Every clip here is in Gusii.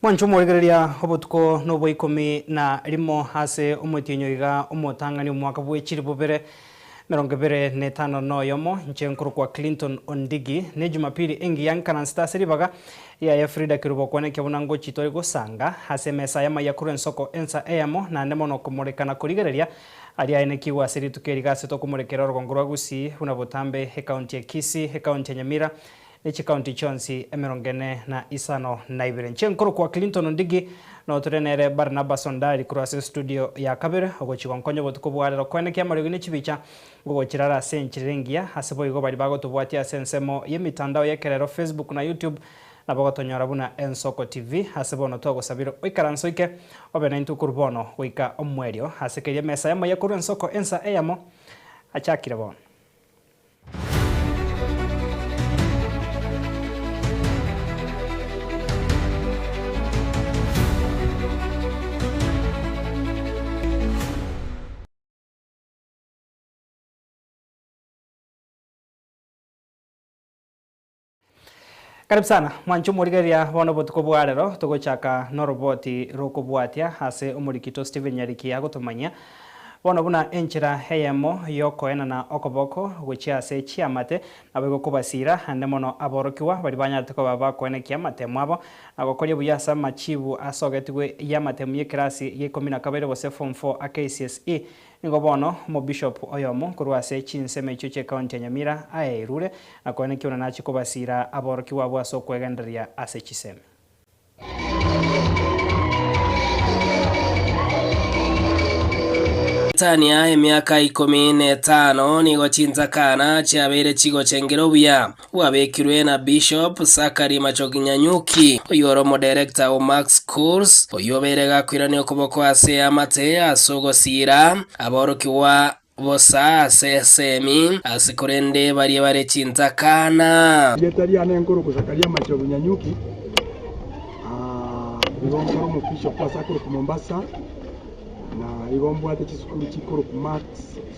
Mwanche omorigereria obotuko nobwa ikomi na rimo ase omotienyi iga omotang'ani omwaka bwe chilifu bibere merongo ebere na etano na oyomo, inche nkorokwa Clinton Ondigi, ne Jumapili engiya nkaransete ase ribaga riaye Frida Kerubo okwanekio buna ngochi tore gosanga ase emesa y'amaiya korwa ensoko ensa eyemo naende mono komoreka na korigereria aria aenekigwe ase rituko eri gase tokomorekera orogongo rwa Gusii buna botambe ekaunti ya Kisii, ekaunti ya Nyamira ne chikaunti chionsi emerongo ene na isano na ibere. Inche nkorokwa Clinton Ondigi, noo tore nere Barnabas Ondari korwa ase estudio ya kabere, ogochia gonkonya obotuko bwa rero koenekia amariogi ne chibicha ngogochirara ase enchera engiya, ase boigo baria bagotobwatia ase ensemo y'emitandao y'ekerero Facebook na YouTube, nabo gotonyora buna Ensoko TV. Ase bono twagosabire oikaranse oike obe naintwe korwa bono goika omoerio ase keria emesa y'amaiya korwa ensoko ensa eyemo achakire bono. Karibu sana mwanche omorigereria bono obotuko bwa rero togochaka noroboti rokobwatia ase omorikito Stephen Nyariki agotomanyia bono buna enchera eyemo yokoenana okoboko gochia ase chiamate nabo egokobasira ande mono aborokigwa baria banyarete koba bakoenekia amatemo abo na gokoria buya ase amachibu asogetigwe y'amatemo y'ekerasi gia ikomi na kabere gose form 4 a KCSE Nigo bono omobishop oyomo korwa ase chinsemo echio chi'ecounty ya Nyamira aeirure na koenekia buna nachie kobasiira aborokigwa abwo ase okwegendereria ase chisemi. Goetania emiaka ikomi na etano nigo chintakana chiabeire chigochengera obuya bwabekirwe na Bishop Zachary Machogi Nyanyuki, oyio ore omoderekta o Max Schools, oyio obeire gakoirania okoboko ase eamate ase ogosiira aborokigwa bosa ase esemi, ase korende baria bare chintakana. Erieta riane nkorokwa Zakaria Machogu Nyanyuki, igo nkore omobishop ase akorokwa Mombasa, na igo mbwate chisukuru chikorokwa Max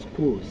Schools.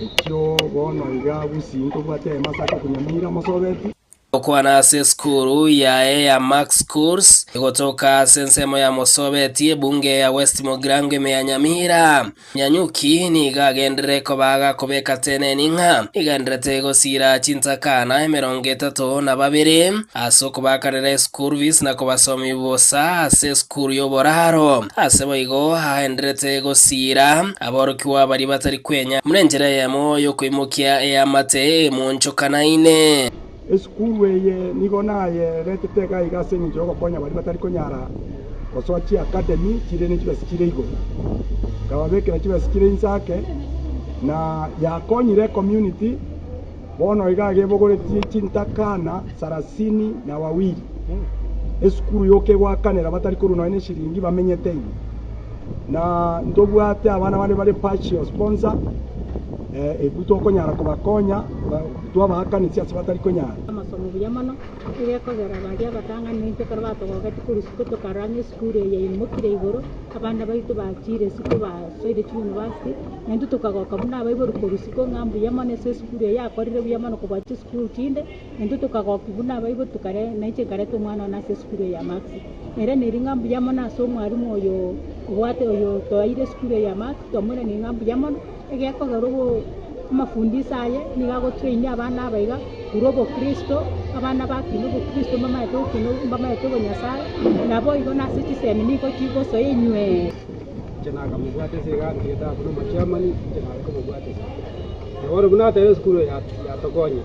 Ekio bono iga Gusii ntobwate ema ase akokunyamira mosobeti. Gokwana ase esukuru yaye ya Max Schools egotoka ase ensemo ya Mosobeti ebunge ya West Mugirango ime ya Nyamira. Nyanyuki nigo agenderere koba agakobeka teneni ng'a igenderete gosiira chintakana emerongo etato na babere ase okobaakanera eschool fees na kobasomia bosa ase esukuru y'oboraro. Ase boigo agenderete gosiira Aborokigwa baria batari kwenya buna enchera eyemo y'okoimokia eamate emonchokanaine. Esukuru eye nigo nayeretete iga iga ase engencho y'ogokonya baria batari konyara gosoa chiacademy chire ne chibesa chire igoro. Nkababekera chibesa chire inse ake, na yakonyire ecommunity bono iga iga ebogoretie chintakana sarasini na wawili. Esukuru yoka egoakanera batari korwa nonya ne eshiringi bamenyete ime. Na ntobwate abana bande bare partial sponsor, ebwo tokonyara kobakonya twabaakanesia ase batari konyara. Amasomo buya mono, egekogera baria abatang'ani intwe ekero batogogetie korwa isiko tokarora ng'a esukuru eye yaimokire igoro, abana baito bachire isiko basoire chiuniversity, naintwe tokagoka buna abaibori korwa isiko ng'a mbuya mono ase esukuru eye yakorire buya mono kobua chisukuru chinde, Intwe tokagokia buna abaibori tokare nainche nkareta omwana one ase esukuru eye ya Max. Ere neri ng'a mbuya mono ase omwalimu oyo obwate oyo otoeire esukuru eye ya Max, twamoiraneria ng'a mbuya mono, egekogera obo amafundisho aye nigo agotrainia abana aba iga korwa obokristo, abana bakina obokristo mbamaete gokina mbamaete obonyasae, nabo igo na ase chisemi nigo chigosoa enywe. Inche nakamobwata ase iga antigete abwo buna omochairman, inche nare komobwata ase iga. Na bono buna ateba esukuru eye yatokonyire,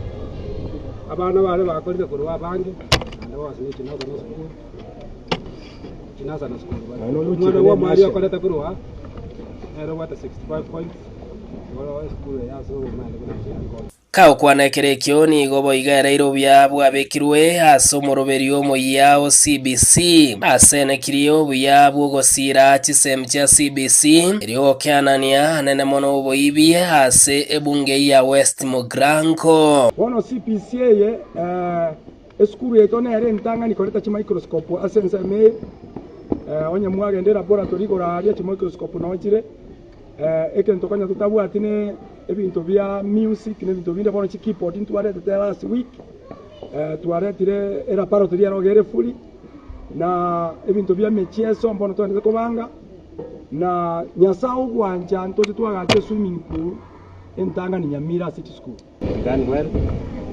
abana bare bakorire korwa abange, naende bonsi ne chinasana esukuru, chinasana sukuru bare. Omwana bwa omwarimu okorete korwa aa, nere obwate 65 points, igo esukuru eye ase obomani buna inche yankonya. Kagokwana ekero ekio nigo boigo ereire obuya bwabekirwe ase omoroberio omoyia o CBC. Ase enekirie obuya bw'ogosiira chisemi chia CBC erio gokeanania anene mono oboibi ase ebunge ya West Mugirango. Bono CBC eye esukuru yaito nere entang'ani koreta chimicroscope ase ensemo eye. Onye mwagenda elaboratory igoro aaria chimicroscope noo chire. Egento konya totabwati ne ebinto bia music na ebinto binde bono chikeyboard ntwaretete last week, twaretire elaboratory ero iga ere fully. Na ebinto bi'emechieso mbono togwenerete kobanga, na Nyasae ogwancha ntoche twagache eswimming pool entang'ani Nyamira ase chisukuru. Done well,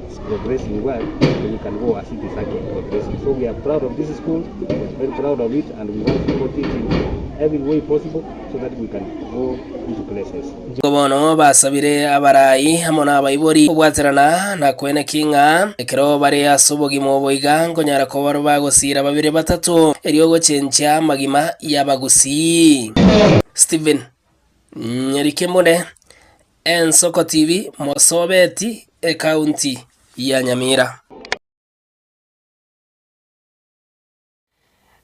it's progressing well, then you can go as it is actually progressing. So we are proud of this school, we are very proud of it, and we want to support it in every way possible so that we can go into places. Nigo bono basabire abarai amo nabaibori kobwaterana na koenekia ng'a ekero bare ase obogima obo iga nkonyara koba bagosiira babere batato, erio gochenchia amagima y'abagusii. Stephen Nyarikemune, Ensoko TV, Mosobeti, Ekaunti ya Nyamira.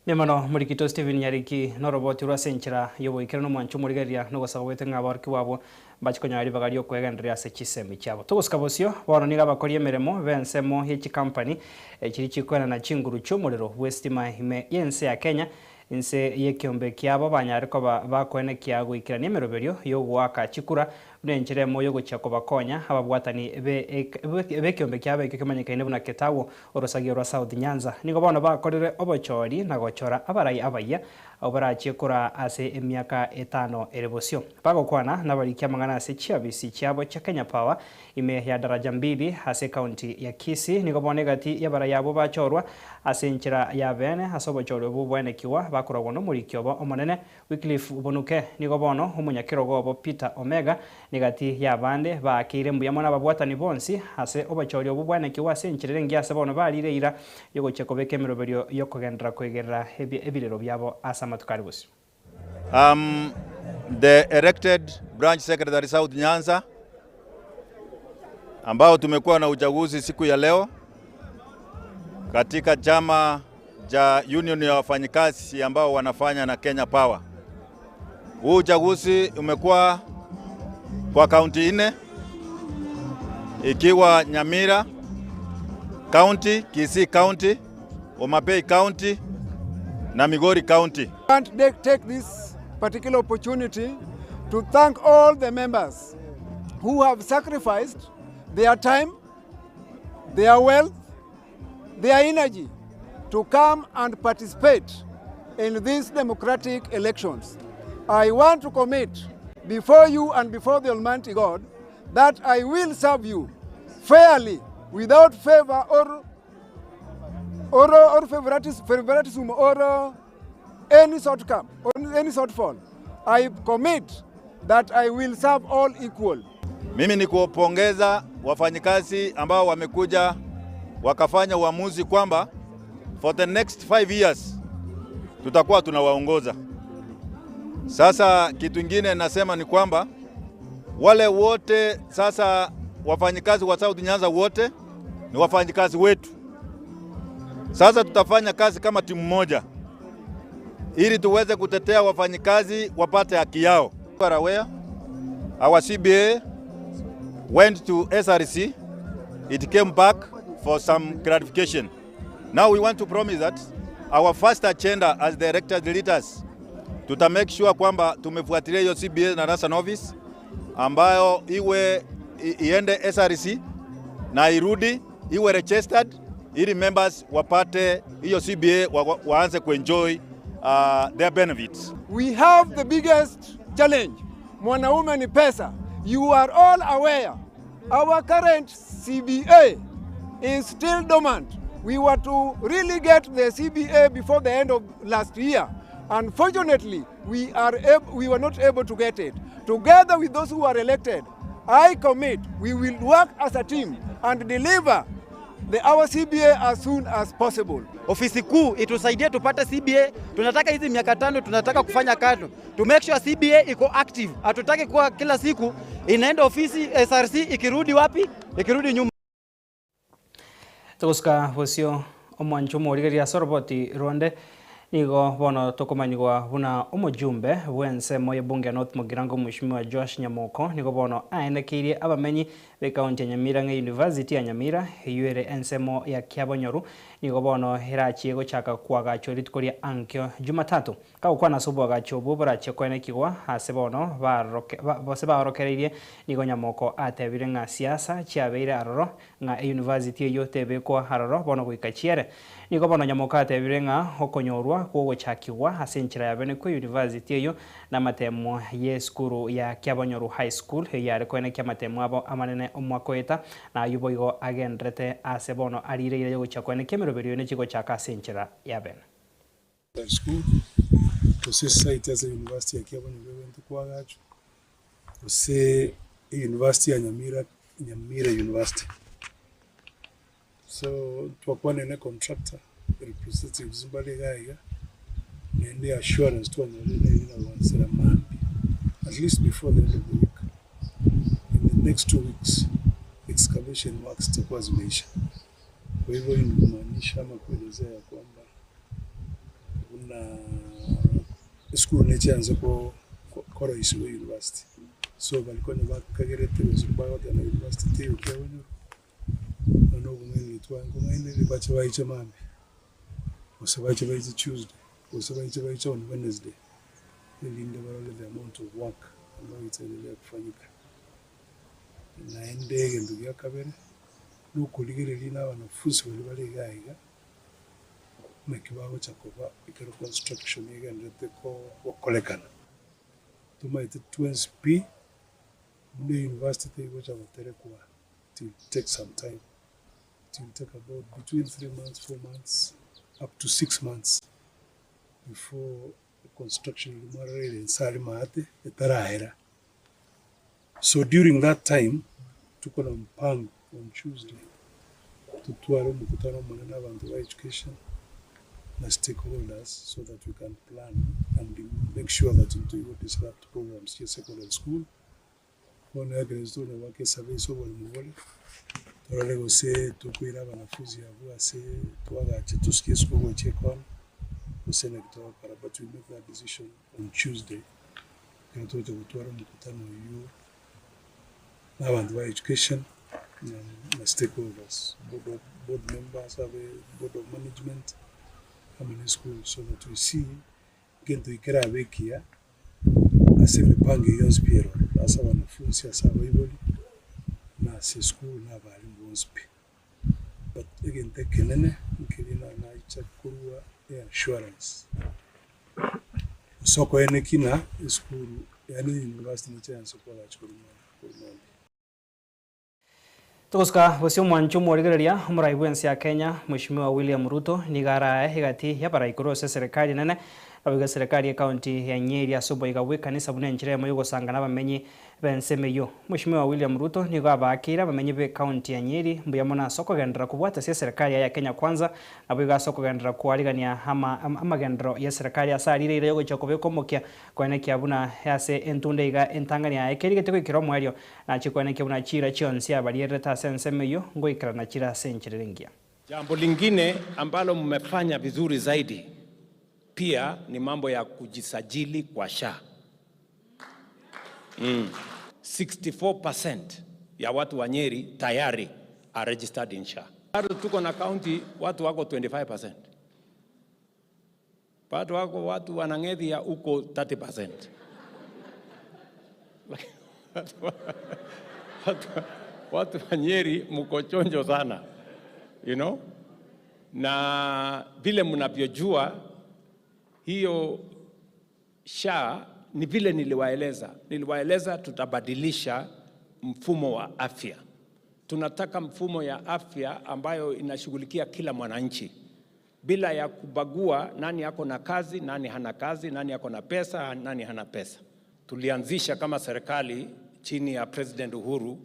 Nemono morikito Stephen Nyariki noroboti rwa ase enchera y'oboikeranu omwancho omorigereria na ogosaba gwaito ng'a aborokigwa abwo mbache konyora ribaga ri'okwegendereria ase chisemi chiabo. Togosika bosio, bono nigo abakori emeremo b'ensemo ye chikampani chiria chikoenana chinguru chi'omorero bw'esitima ime y'ense ya Kenya inse y'ekeombe kiabo banyare koba bakoenekia goikerania emeroberio y'ogoaka chikura buna enchera emo y'ogochia kobakonya ababwatani b'ekeombe kiabo ekio kemanyekaine buna Ketawo Orosagio rwa South Nyanza. Nigo bono bakorire obochori na gochora abarai abayia abwo barachie koraa ase emiaka etano ere bosio. Bagokwana nabariki amang'ana ase chiabisi chiabo chia Kenya Power ime ya Daraja Mbili ase ekaunti ya Kisii. Nigo bono egati y'abarai abwo bachorwa ase enchera y'abeene ase obochori obwo bwaenekigwa bakoragwa nomoriki obo omonene Wycliffe Bonuke. Nigo bono omonyakerogo obo Peter Omega negati y'abande baakeire mbuya mono ababwatani bonsi ase obochori obwo bwaenekigwa ase enchera ere engiya ase bono barire eira y'ogochia kobeka emeroberio y'okogenderera koigerera ebirero biabo ase amatuko are bosio. Am the elected branch secretary South Nyanza ambao tumekuwa na uchaguzi siku ya leo katika chama cha union ya wafanyikazi ambao wanafanya na Kenya Power. Huu uchaguzi umekuwa kwa kaunti nne ikiwa Nyamira County, Kisii County, Homa Bay County na Migori County. I want to take this particular opportunity to thank all the members who have sacrificed their time, their wealth, their energy to come and participate in these democratic elections. I want to commit before you and before the Almighty God that I will serve you fairly without favor or or, or favoritism, favoritism or any shortcome or any shortfall. I commit that I will serve all equal. Mimi ni kuwapongeza wafanyikazi ambao wamekuja wakafanya uamuzi kwamba for the next 5 years tutakuwa tunawaongoza. Sasa kitu ingine nasema ni kwamba wale wote sasa wafanyikazi wa South Nyanza wote ni wafanyikazi wetu. Sasa tutafanya kazi kama timu moja ili tuweze kutetea wafanyikazi wapate haki yao. You are aware, our CBA went to SRC, it came back for some clarification. Now we want to promise that our first agenda as the elected leaders tuta make sure kwamba tumefuatilia hiyo CBA na National Office ambayo iwe iende SRC na irudi iwe registered ili members wapate hiyo CBA wa, waanze kuenjoy their benefits. We have the biggest challenge. Mwanaume ni pesa. You are all aware our current CBA is still dormant. We were to really get the CBA before the end of last year. Unfortunately, we, are we were not able to get it. Together with those who are elected, I commit we will work as a team and deliver the, our CBA as soon as possible. Ofisi kuu itusaidie tupate CBA. Tunataka hizi miaka tano, tunataka kufanya kazi to make sure CBA iko active. Hatutaki kuwa kila siku inaenda ofisi SRC ikirudi wapi, ikirudi nyuma. Togosuka bosio omwancho omorigereria ase oroboti rwonde. Nigo bono tokomanyigwa buna omojumbe bw'ensemo y'ebunge ya North Mugirango Mheshimiwa Joash Nyamoko nigo bono aenekeirie abamenyi b'ekaunti ya Nyamira ng'a University ya Nyamira eyio ere ensemo ya Kiabonyoru nigo bono erachie gochaka koagachwa rituko ria ankio Jumatatu. Kagokwana ase oboagachi obwo borachie koenekigwa ase bono bose baorokereirie nigo Nyamoko atebire ng'a siasa chiabeire aroro ng'a eyunivasiti eyio tebekwa aroro bono goika chiere. Nigo bono Nyamoka atebire ng'a okonyorwa kw'ogochakigwa ase enchera ya bene kw'eyunivasiti eyio namatemwa y'esukuru ya Kiabonyoru High School eyio yare koenekia amatemwa abo amanene omwaka oeta na ayio boigo agenderete ase bono arire ira yogochia koenekia emeroberio eye nechigochaka ase enchera ya bene. School, gose site ase university ya Kiabonyoru egento kwagachwa, gose university ya Nyamira, Nyamira University. So twakwanire na econtractor, representatives mbare iga iga, naende assurance twanyorire nere ng'a goanchera mambia, at least before the end of the week, in the next 2 weeks, excavation works zitakuwa zimeisha. Kwa hivyo hii ni kumaanisha ama kuelezea ya kwamba buna esukuru nechianse koroisiwa university. So baria konya bakagerete gose bagoteba university teiyo kiabonyoru, bono obong'aini twankong'ainereria bache baiche mambia, gose bache baiche Tuesday, gose bache baiche on Wednesday, erinde barore the amount of work ambayo itaendelea kufanyika. Naende egento gia kabere, nokorigereria na abanafunsi baria bare iga iga, naki bagocha koba ekero construction egenderete gokorekana. Tomaete twensi pi, buna university tegocha goterekwa, it will take some time, it will take about between 3 months, 4 months, up to 6 months before construction eria mwaroreire inse aria maate etarahera. So during that time, tuko na mpango on Tuesday, tutware omokutano omonene abanto ba education na stakeholders so that we can plan and make sure that ntoigo disrupt programs chia secondary school. Bono ekero tonya goaka esurvey ase oboremo bore, torore gose tokoira abanafunzi abwo ase twagacha tosuke esukuru gochia ekona, gose naki togokora, but we make that decision on Tuesday, ekero togocha gotwara omokutano oywo na abanto ba education na stakeholders, board members, abe board of management, amo na esukuru so that we see egento kerabe ekiya ase emipango eyio yonsi pi eroro, ase abanafunzi, ase abaibori, na ase esukuru na abalimu bonsi pi. But egento ekenene nkeria naicha korwa eassurance, ase okoenekia ng'a esukuru yaani university niche yanse koagacha korwa mambia. Togosuka gose omwancho omworigereria omorai bw'ense ya Kenya Mheshimiwa William Ruto nigo arae egati y'abarai korwa ase eserekari enene naboigo eserekari y'ekaunti ya Nyeri ase oboiga bw'ekanisa buna enchera eyemo yogosangana abamenyi b'ensemo eyio. Mheshimiwa William Ruto nigo abakeire abamenyi b'ekaunti ya Nyeri mbuya mono ase okogenderera kobwata ase eserekari yaye ya Kenya Kwanza naboigo ase okogenderera koarigania amagenderero y'eserekari ase arire ira yogochia kobeka omokia koenekia buna ase entunda iga entang'ani yaye kerigete goikera omoerio nachie koenekia buna chira chionsi abariererete ase ensemo eyio ngoikerana chira ase enchera engiya. Jambo lingine ambalo mmefanya vizuri zaidi pia ni mambo ya kujisajili kwa SHA. 64% ya watu wa Nyeri tayari are registered in SHA. Bado tuko na county watu wako 25%. Bado wako watu wanang'ethia huko 30%. Watu wa Nyeri mko chonjo sana. Na vile mnavyojua hiyo SHA ni vile niliwaeleza, niliwaeleza tutabadilisha mfumo wa afya. Tunataka mfumo ya afya ambayo inashughulikia kila mwananchi bila ya kubagua nani ako na kazi, nani hana kazi, nani ako na pesa, nani hana pesa. Tulianzisha kama serikali chini ya President Uhuru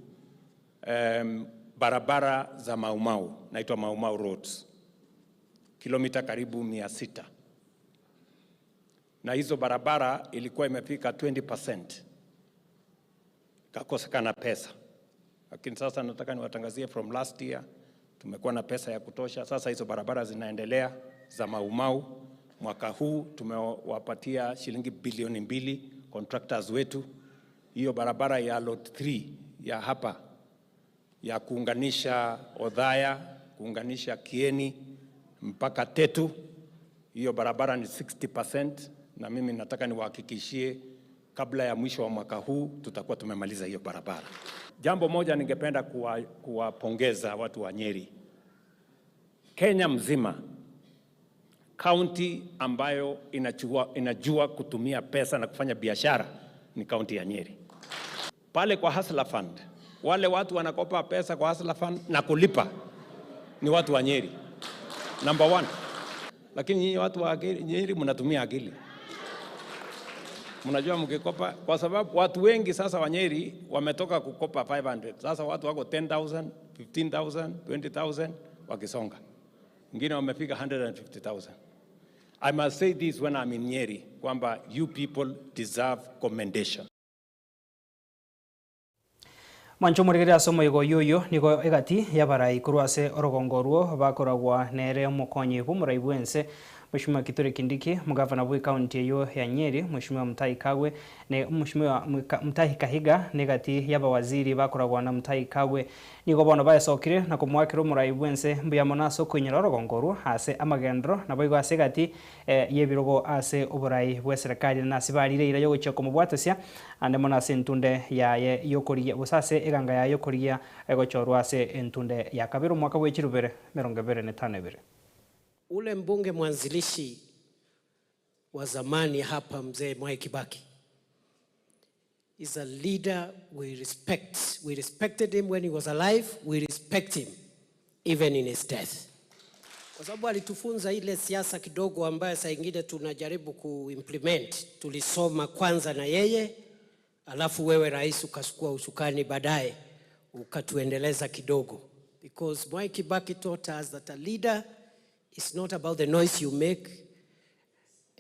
barabara za Maumau, naitwa Maumau Roads, kilomita karibu 600 na hizo barabara ilikuwa imefika 20%, kakosekana pesa, lakini sasa nataka niwatangazie from last year tumekuwa na pesa ya kutosha. Sasa hizo barabara zinaendelea za Maumau. Mwaka huu tumewapatia shilingi bilioni mbili contractors wetu. Hiyo barabara ya lot 3 ya hapa ya kuunganisha Othaya, kuunganisha Kieni mpaka Tetu, hiyo barabara ni 60%, na mimi nataka niwahakikishie kabla ya mwisho wa mwaka huu tutakuwa tumemaliza hiyo barabara. Jambo moja ningependa kuwapongeza watu wa Nyeri, Kenya mzima, kaunti ambayo inajua, inajua kutumia pesa na kufanya biashara ni kaunti ya Nyeri. Pale kwa Hustler Fund, wale watu wanakopa pesa kwa Hustler Fund na kulipa ni watu wa Nyeri, number one. Lakini nyinyi watu wa Nyeri mnatumia akili, mnajua mkikopa, kwa sababu watu wengi sasa wa Nyeri wametoka kukopa 500 sasa watu wako 10,000, 15,000, 20,000 wakisonga, wengine wamefika 150,000. I must say this when I'm in Nyeri kwamba you people deserve commendation. Mwanche omorigereria ase omoyega oyio oyio nigo egati y'abarai korwa ase orogongo orwo bakoragwa nere omokonyi bw'omorai bw'ense Mweshimiwa Kithure Kindiki, omogavana bw'ecounty eyio ya Nyeri Mweshimiwa Mutahi Kagwe ne Mweshimiwa Mutahi Kahiga na egati y'abawaziri bakoragwa na Mutahi Kagwe nigo bono baesokire na komoakera omorai bw'ense mbuya mono ase okoinyora orogongo orwo ase amagenderero naboigo ase egati y'ebirogo ase oborai bw'eserekari na ase barire eira y'ogochia komobwatesia ande mono ase entunde yaye y'okorigia gose ase eganga yaye y'okorigia egochorwa ase entunde ya kabere omwaka bwe chirubere emerongo ebere na etano ebere. Ule mbunge mwanzilishi wa zamani hapa mzee Mwai Kibaki is a leader we respect. We respected him when he was alive, we respect him even in his death. Kwa sababu alitufunza ile siasa kidogo ambayo saa ingine tunajaribu kuimplement. Tulisoma kwanza na yeye, alafu wewe rais ukachukua usukani baadaye ukatuendeleza kidogo. Because Mwai Kibaki taught us that a leader is not about the noise you make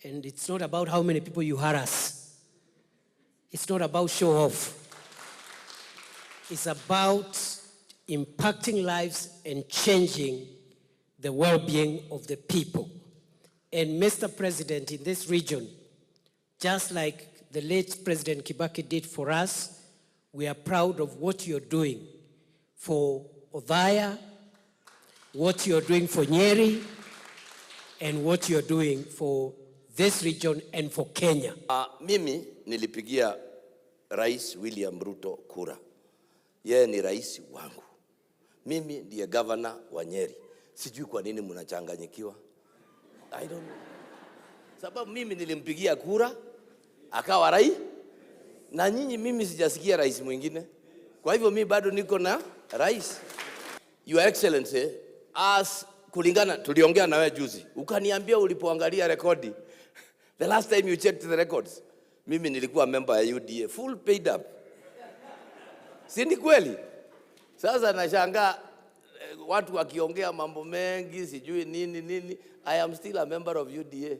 and it's not about how many people you harass. It's not about show off. It's about impacting lives and changing the well-being of the people. And Mr. President, in this region, just like the late President Kibaki did for us, we are proud of what you're doing for Othaya, what you're doing for Nyeri, and what you're doing for this region and for Kenya. Mimi nilipigia Rais William Ruto kura. Yeye ni rais wangu. Mimi ndiye governor wa Nyeri. Sijui kwa nini mnachanganyikiwa. I don't know. Sababu mimi nilimpigia kura akawa rais, na nyinyi mimi sijasikia rais mwingine. Kwa hivyo mimi bado niko na rais. Your Excellency, as kulingana tuliongea na wewe juzi, ukaniambia ulipoangalia rekodi the last time you checked the records, mimi nilikuwa member ya UDA full paid up, si ni kweli? Sasa nashangaa watu wakiongea mambo mengi sijui nini nini. I am still a member of UDA.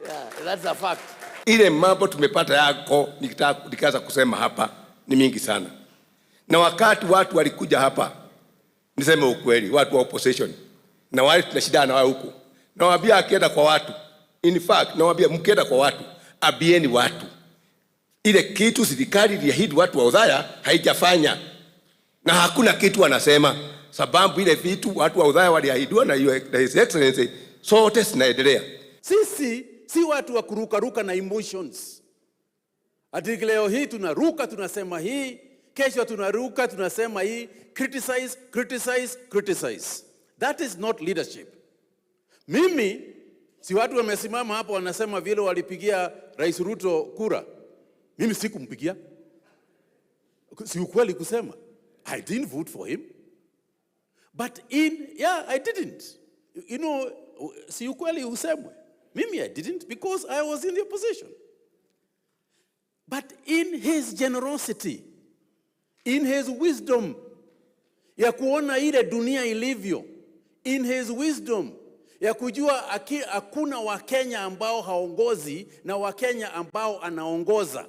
Yeah, that's a fact. Ile mambo tumepata yako nikaanza kusema hapa ni mingi sana, na wakati watu walikuja hapa, niseme ukweli, watu wa opposition na wale tunashindana na wao huku, nawaambia akienda kwa watu, in fact nawaambia mkienda kwa watu, ambieni watu ile kitu serikali iliahidi watu wa Othaya haijafanya, na hakuna kitu wanasema, sababu ile vitu watu wa Othaya waliahidiwa na His Excellency sote zinaendelea. Sisi si watu wa kurukaruka na emotions. Ati leo hii tunaruka tunasema hii, kesho tunaruka tunasema hii, criticize, criticize, criticize. That is not leadership. Mimi si watu wamesimama hapo wanasema vile walipigia Rais Ruto kura. Mimi sikumpigia. Si ukweli kusema. I didn't vote for him. But in, yeah, I didn't. You know, si ukweli usemwe. Mimi I didn't because I was in the opposition. But in his generosity, in his wisdom ya kuona ile dunia ilivyo, in his wisdom ya kujua hakuna Wakenya ambao haongozi na Wakenya ambao anaongoza,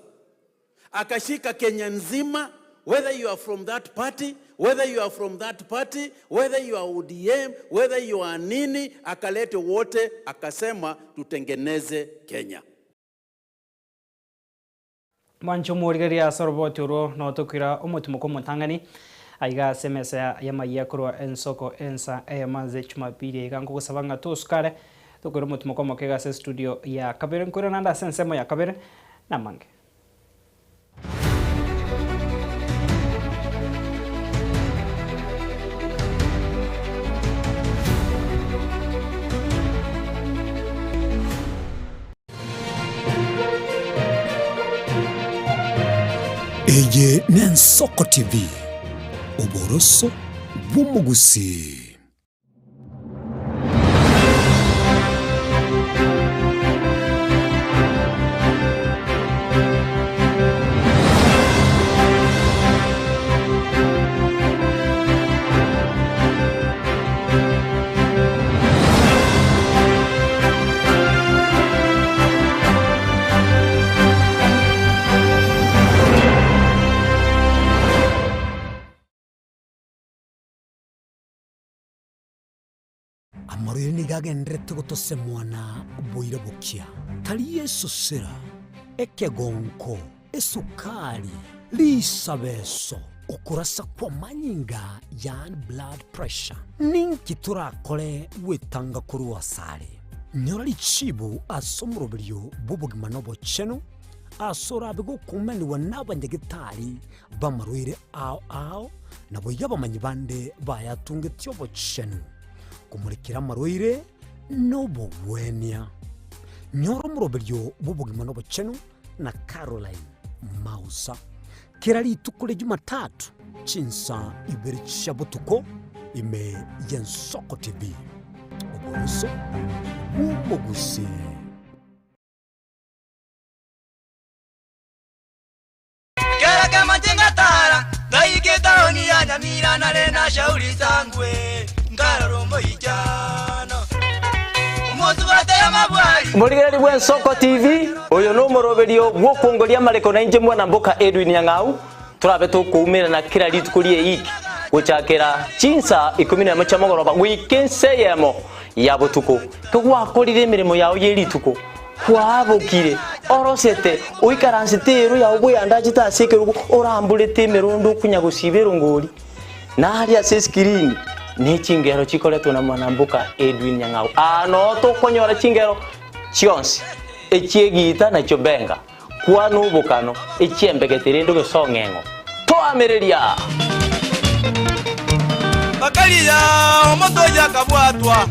akashika Kenya nzima whether you are from that party, whether you are from that party, whether you are ODM, whether you are nini, akalete wote akasema tutengeneze Kenya. Mwanche omorigereria ase oroboti orwo notokwira omotimoko omotang'ani aiga ase emesa y'amayia korwa ensoko ensa eyemo ase Jumapili iga nkogosaba ng'a tosukare tokwire omotimoko omoke iga ase estudio ya kabere nkoira naende ase ensemo ya kabere namange. Eye n'Ensoko TV, oboroso bw'omogusii. Amarwaire nigo agendererete gotosemwa na boira bokia, tari esosera, ekegonko, esukari, risabeso, okorasa kw'amanyinga, yaani blood pressure. Ninki torakore gwetanga korwa asare? Nyora richibu ase omoroberio bw'obogima na obochenu, ase orabe gokumanigwa n'abanyagetari b'amarwaire ao ao, naboigo abamanyi bande bayatungetie obochenu, komorekera amarwaire nobogwenia. Nyora omoroberio bw'obogima na obochenu na Caroline Mausa, kera rituko ria Jumatatu chinsa ibere chia botuko ime y'Ensoko TV. Oboroso bw'omogusii. Kera kemanche ngatara ngaika etaoni ya Nyamira nare na shauri sangwe nkarora omoichano omosubate amabwari. Morigereri bw'Ensoko TV, oyo nomoroberio bw'okwongoria amareko na inche mwana mboka Edwin Nyang'au, torabe tokoumerana kera rituko ri'eiki gochakera chinsa ikomi nemo chia mogoroba goika ensa eyemo ya botuko. Kegwakorire emeremo yao ye rituko, Kwabokire, orosete, oikaransete eero yao bweyandachete ase ekerogo, oramborete emerondo okonya gosiba erongori, na aria ase esikirini ne chingero chikoretwe na mwanamboka Edwin Nyang'au. Aa noo tokonyora chingero chionsi, echi'egiita na chiobenga, kwana obokano, echi'embegete rende ogesong'eng'o. Toamereria! Bakaria omotoyi akabwatwa,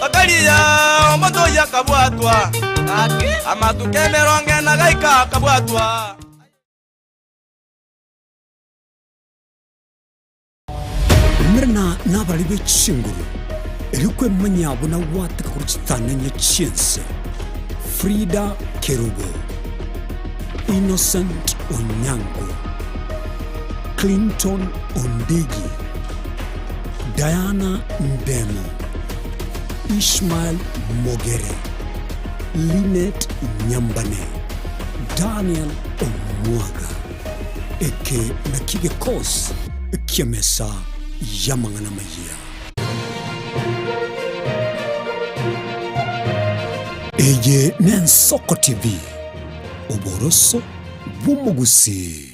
bakaria omotoyi akabwatwa, amatuko emerongo ena gaika akabwatwa. Umerana nabarari be chinguru, erio kwemanya buna gwateka korwa chitananya chi'ense. Frida Kerubo, Innocent Onyango, Clinton Ondigi, Diana Ndemo, Ishmael Mogere, Linet Nyambane, Daniel Omwaga. Eke nakio egekosi ki'emesa y'amang'ana amayia. Eye n'Ensoko TV, oboroso bw'omogusii.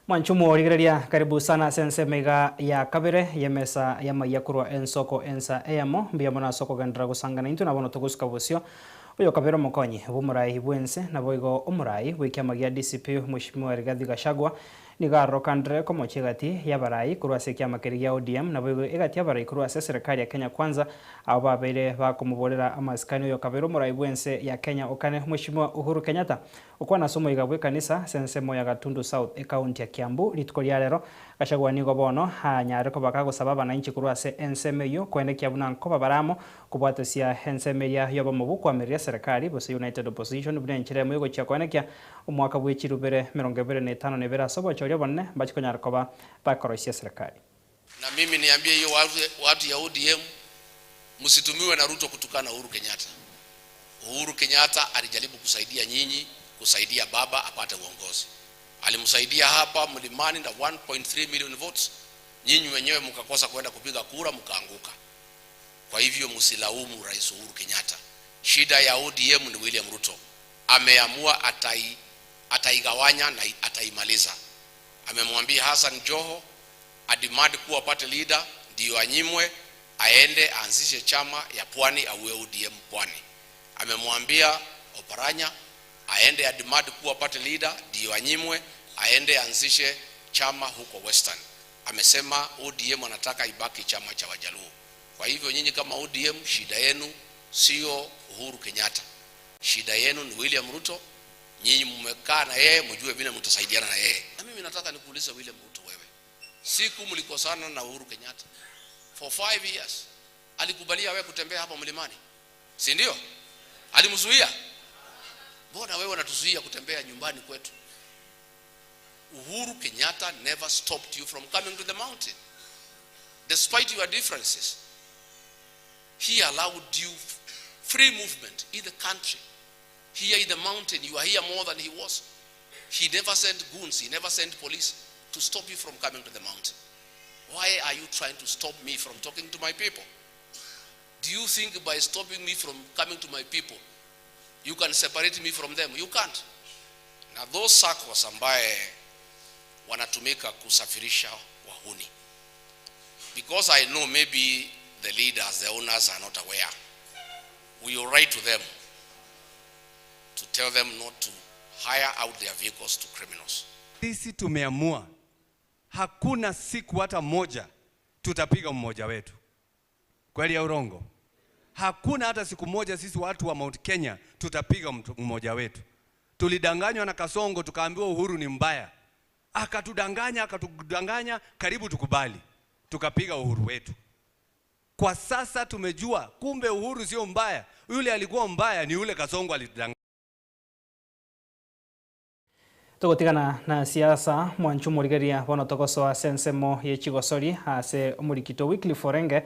Mwanche omorigereria, karibu sana ase ensemo iga ya kabere y'emesa y'amayia korwa ensoko ensa eyemo. Mbuya mono ase okogenderera gosangana intwe na bono togosuka bosio. Oyo kabere omokonyi bw'omorai bw'ense naboigo omorai bw'ekiama gia DCP Mweshimiwa Rigathi Gachagua nigo arorokandire komochia egati y'abarai korwa ase ekiama keria gia ODM naboigo egati y'abarai korwa ase eserekari ya Kenya Kwanza abwo babeire bakomoborera amasikani oyo kabere omorai bw'ense ya Kenya okane Mweshimiwa Uhuru Kenyatta Okwana ase omoiga bw'ekanisa ase ensemo ya Gatundu South, ekaunti ya Kiambu, rituko ria rero, Gachagua nigo bono anyare koba kagosaba abananchi korwa ase ensemo eyio koenekia buna nkoba bare amo kobwatesia ensemo eria y'obomo bw'okoamereria eserekari gose United Opposition buna enchera emo yogochia koenekia omwaka bwe chirubere 25 na ibere ase obochori obonene mbachie konyara koba bakoroisia eserekari. Na mimi niambie hiyo watu, watu ya ODM msitumiwe na Ruto kutukana Uhuru Kenyatta. Uhuru Kenyatta alijaribu kusaidia nyinyi, kusaidia baba apate uongozi. Alimsaidia hapa mlimani na 1.3 million votes. Nyinyi wenyewe mkakosa kwenda kupiga kura mkaanguka. Kwa hivyo msilaumu Rais Uhuru Kenyatta. Shida ya ODM ni William Ruto. Ameamua atai, ataigawanya na ataimaliza. Amemwambia Hassan Joho ademand kuwa party leader ndiyo anyimwe, aende aanzishe chama ya pwani auwe ODM pwani. Amemwambia Oparanya aende ademand kuwa party leader ndiyo anyimwe, aende aanzishe chama huko Western. Amesema ODM anataka ibaki chama cha Wajaluo. Kwa hivyo nyinyi kama ODM, shida yenu sio Uhuru Kenyatta, shida yenu ni William Ruto. Nyinyi mmekaa na yeye, mjue vile mtasaidiana na yeye. Na mimi nataka nikuulize William Ruto, wewe siku mlikosana na Uhuru Kenyatta for five years, alikubalia wewe kutembea hapa mlimani, si ndio? Alimzuia? Mbona wewe unatuzuia kutembea nyumbani kwetu? Uhuru Kenyatta never stopped you from coming to the mountain despite your differences. He allowed you free movement in the country. Here in the mountain, you are here more than he was. He never sent goons, he never sent police to stop you from coming to the mountain. Why are you trying to stop me from talking to my people? Do you think by stopping me from coming to my people, you can separate me from them? You can't. Na those SACCOs ambaye wanatumika kusafirisha wahuni. Because I know maybe the leaders, the owners are not aware. We will write to them to tell them not to hire out their vehicles to criminals. Sisi tumeamua hakuna siku hata moja tutapiga mmoja wetu. Kweli ya urongo? Hakuna hata siku moja sisi watu wa Mount Kenya tutapiga mtu mmoja wetu. Tulidanganywa na Kasongo tukaambiwa Uhuru ni mbaya, akatudanganya akatudanganya, karibu tukubali, tukapiga uhuru wetu. Kwa sasa tumejua kumbe Uhuru sio mbaya, yule alikuwa mbaya ni yule Kasongo alitudanganya. Togotigana na siasa mwanchu morigeria bono togosoa ase ensemo ya chigosori ase omorikito Wycliffe Orenge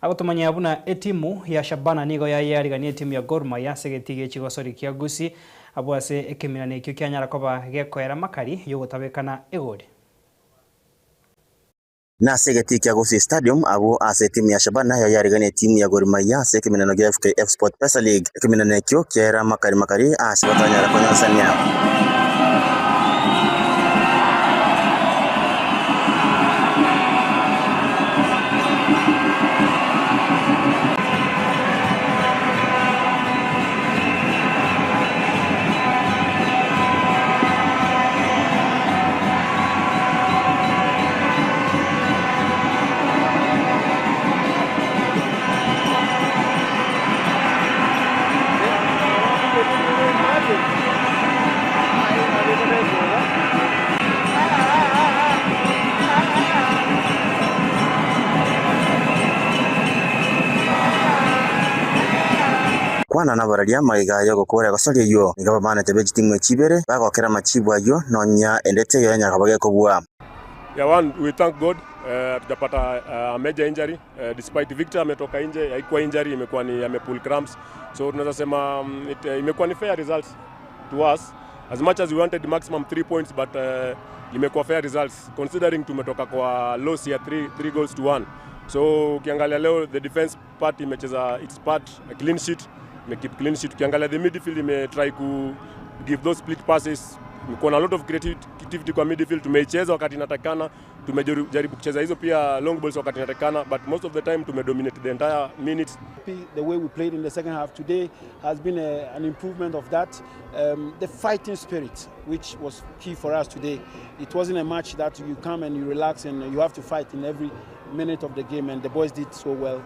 agotomanyia buna etimu ya Shabana nigo yayarigania etimu ya Gor Mahia ase egeti gia chigosori kia Gusii abwo ase ekeminano ekio kianyara koba gekoera makari yogotabekana egori. Nase egeti kia Gusii Stadium abwo ase etimu ya Shabana yayarigania etimu ya Gor Mahia ase ekeminano gia FKF Sport Pesa League. Ekeminano ekio kiaera makari makari ase batanyara konyosania. Kwana nabararia maiga yogokora gosoria eywo nigo bamanete be chitimu echibere bagokera amachibu aywo nonya endete eyo yanyara bagekobua. Yeah, one, we thank God hatujapata major injury despite Victor ametoka nje, haikuwa injury, imekuwa ni amepull cramps, so tunaweza sema imekuwa ni fair results to us as much as we wanted maximum 3 points but imekuwa fair results considering tumetoka kwa loss ya 3 goals to 1. So ukiangalia leo the defense part imecheza its part, a clean sheet, imekeep clean sheet. Ukiangalia the midfield imetry ku give those split passes, imekuwa na lot of creativity kwa midfield, tumeicheza wakati inatakikana, tumejaribu kucheza hizo pia long balls wakati inatakikana, but most of the time tumedominate the entire minutes. The way we played in the second half today has been an improvement of that. The fighting spirit, which was key for us today. It wasn't a match that you come and you relax and you have to fight in every minute of the game, and the boys did so well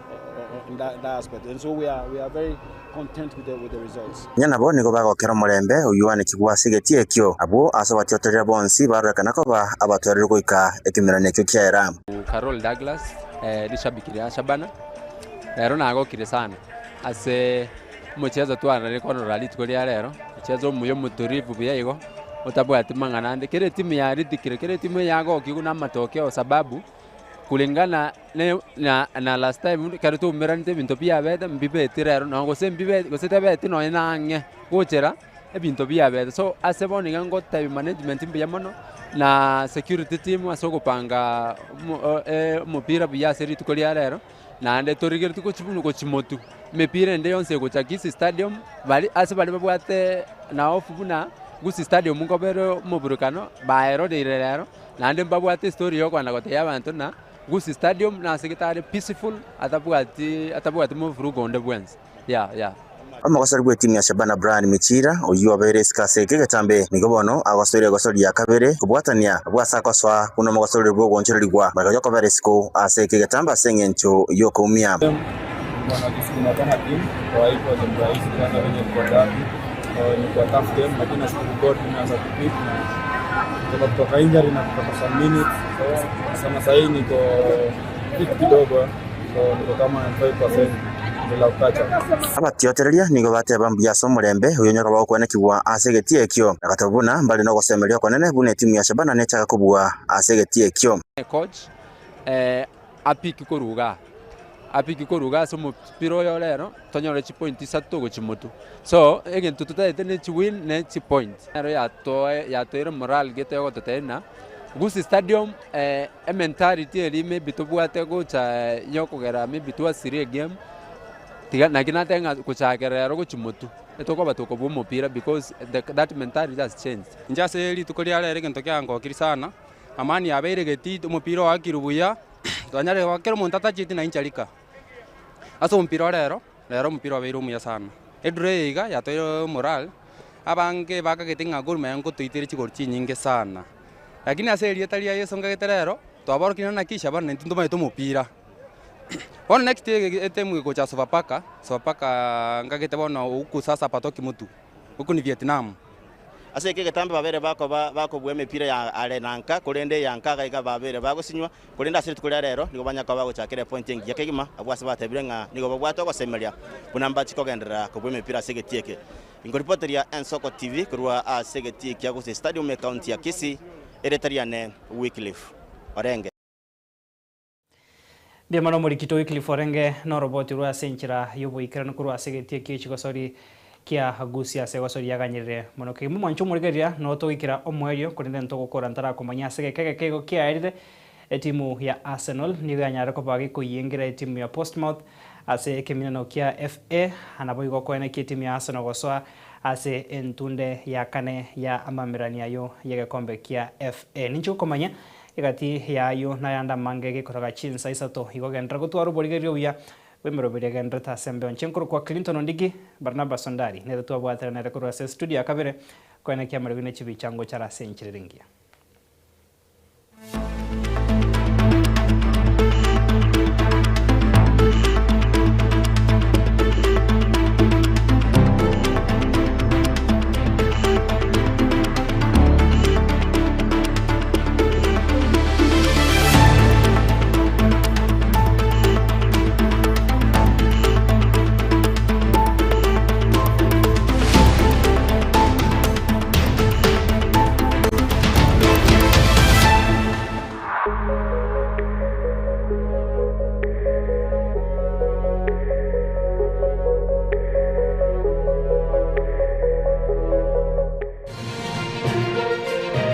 in that aspect. And so we are very content with the results. Nyanabo nigo bagokera omorembe oyuane kigwase egeti ekio abwo ase batioterera bonsi barorekana koba abatwarire goika ekemerano ekio kiaera. Carol Douglas ni shabiki ya Shabana rero nagokire sana ase omochezo twarare konora rituko ria rero ochezo omuya omotulivu buya igo otabwati mang'ana ande kere etimu yaritikire kere etimu yagokiwa na amatokeo sababu Kulingana ne na na last time ekero twaumeranete ebinto biabete mbibeti rero nonye gose mbibe gose tebeti nonye na ang'e gochera ebinto biabete. So ase bono iga ngotebi management mbuya mono na security team ase ogopanga omo omopira buya ase rituko ria rero, naende torigeretie gochi buna gochi motwe, emepira ende yonsi egocha Kisii stadium, bari ase baria babwate na hofu buna Gusii stadium nkoba ere omoburukano, baeroreire rero. Naende mbabwate estory yokogenda gotebia abanto ng'a Gusii Stadium nase gete are peaceful atabwati atabwati movurugo onde bwensi yeah yeah. Omogosori bw'etimu ya Shabana Brian Michira oyio obeire isiko ase eke egetambe nigo bono agosoire egosori ria kabere kobwatania abwo ase agosoa buna omogosori bw'ogoonchorerigwa magega y'okobera isiko ase eke egetambe ase engencho y'okoumia. Kutoka injury na kutoka some minutes so sana sahii niko fit kidogo so niko kama 5% bila kukacha. Abatiotereria nigo bateba mbuya ase omorembe oyo onye koba gokwenekigwa ase egetii ekio, na gateba buna mbare nogosemeria okonene buna etimu ya Shabana nechaga kobua ase egetii ekio. Coach apiki korwa igaa, apiki korwa igaa ase omopira oyo rero, tonyore chipoint isato gochia motwe. So, egento totagete ne chiwin ne chipoint. Nero yatoe yatoeire morale gete egototebia ng'a Gusii Stadium ementality eria maybe tobwate gocha yokogera maybe twasirie egame, tiga naki nateba ng'a gochakera rero gochia motwe, etokoba tokobua omopira because the that mentality has changed. Inche ase rituko ria rero egento kiangokirie sana, amani yabeire getii, omopira oakirwe buya, twanyarire goaka kera omonto atacheti na inche rika. Ase omopira o rero, rero omopira obeire omuya sana. Edraw eye iga yatoeire morale, abange bakagete ng'a Gor Mahia nkotoitere chigori chinyinge sana. Lakini ase erieta ria Yeso nkagete rero, twaborokire naki Shabana intwe ntomanyete omopira. Bono next etemu egocha Sofapaka, Sofapaka nkagete bono huku sasa patoki mtu. Huku ni Vietnam. Ase eke egetambe babere bakoba bakobua emepira ya are na nka, korende eya nka gaiga babere bagosinywa, korende ase rituko ria rero nigo banya koba bagochakera epointi engiya kegima, abwo ase batebire ng'a nigo babwate ogosemeria buna mbachie kogenderera kobua emepira ase egetii eke. Inkoripoteria Ensoko TV korwa ase egetii kia Gusii Stadium ekaunti ya Kisii, erieta riane Wycliffe Orenge. Mbuya mono omorikito Wycliffe orenge noroboti rwa ase enchera y'oboikeranu korwa ase egetii ekio chigosori kia Gusii ase egosori yaganyerire mono kegima. Omwancho omorigereria noo togoikera omoerio korende ntogokora ntarakomanya ase egeka egeke igo kiaerire etimu ya Arsenal nigo yanyarire koba gekoiyengera etimu ya Portsmouth ase ekeminano kia FA naboigo koenekia etimu ya Arsenal gosoa ase entunde ya kane ya amamerani ayio y'egekombe kia FA. Ninche gokomanya Egati y'ayio nayande amange gekoraga chinsa isato igo genderera gotwara oborigereria obuya bw'emeroberio egendererete ase embeo. Inche nkorokwa Clinton Ondigi, Barnabas Ondari nere twabwatera nere korwa ase estudio ya kabere koenekia amariogi ne chibicha ngochara ase enchera ere engiya.